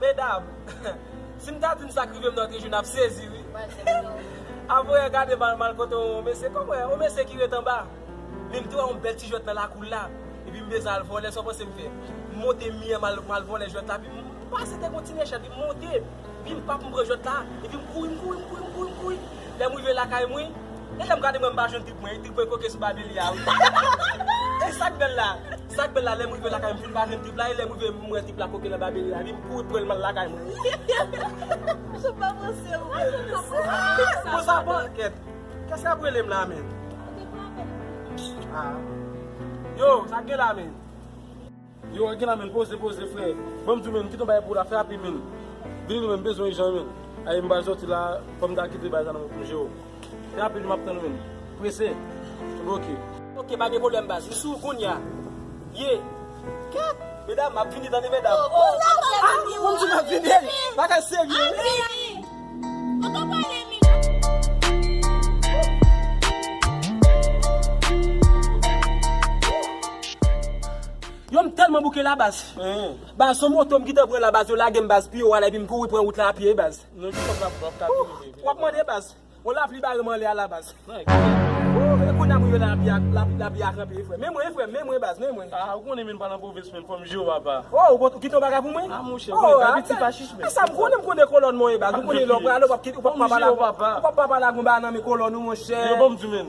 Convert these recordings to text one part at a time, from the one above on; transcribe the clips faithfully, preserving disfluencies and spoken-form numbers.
Medam, si m ta di n sa k rive m nan Trejou, n ap sezi, wi. Apre, gade m al, m al kote yon mesye, kòman, yon mesye ki ret anba. Men m te wè yon bèl ti jwèt nan lakou l la. Epi m bezwen al vòlè, sa w panse m fè? M monte mi an, m al, m al vòlè jwèt la, epi m pase dèyè yon ti nèchèt, epi m monte. Epi m pap, m pran jwèt la, epi m kouri, m kouri, m kouri, m kouri, m kouri. Lè m rive lakay mwen, e lè m gade mwen, m pa jwenn trip mwen, trip mwen koke sou babeli a, wi. E sa k bèl la? Sa k bèl la, lè m rive lakay, m fin pa jwenn trip la, e lè m rive, m wè trip la koke nan babeli a, epi m kouri pran l, m al lakay mwen. Misye pa panse, wi. Bon, sa bon, kèt. Kès k ap rele m la, menm? Ah. Yo, sa k gen la, menm? Yo, gen la, menm, poze, poze, frè. Bon, m di w, menm, kite yon bagay pou w la, fè rapid, menm. Vini, menm, m bezwen ijan, menm. Ay, m pral sòti la, fò m ta kite bagay sa nan men pou m jere w. Fè rapid, m ap tann ou, menm. Prese. Ok. Ok, pa gen pwoblèm, baz. M sou kounya. Ye. Kèt. Medam, m ap vini, tande, medam. Oh, oh, la, la, la, la, m di m ap vini. Bagay serye. Ap vini. Ou ka pale, mi. Yo, m tèlman bouke la, baz. Baz, se moto m gentan pran la, baz, yo lage m, baz, pi yo ale, epi m kouri pran wout la a pye, baz. Non, ki kòb la, w ap ka vini, w ap mande, baz. Yon lapli bare m anlè a la, baz. Ou, e kounye a m rive la, lapli a, lapli a kanpe, frè. Men mwen, frè, men mwen, baz, men mwen. Ah, ou konnen, men, pa nan pwovens, men, fò m jere w, papa. Oh, ou pot-, ou kite yon bagay pou mwen? Ah, monchè, ou konnen, pa piti pa chich, men. Sa m konnen, m konnen kolòn mwen, baz. Ou konnen lè w prale, ou p ap kite, ou p ap pale, ou p ap pale ak yon bagay nan men kolòn ou, monchè. Yo, bon, m di, men.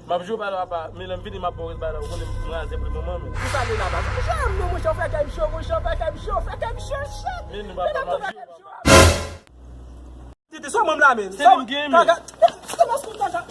M ap jwe bal, papa, men lè m vini, m ap ba w rès bay la, ou konnen m kraze pou le moman, men. Ou sa li la, baz? Monchè, non, monchè, w fè kè m cho, monchè, w fè kè m cho, w fè kè m cho, shit. Men nou pa, pa, pa, pa. Titi, sou manm la, men. Se li m gen, men. Kaka, kaka,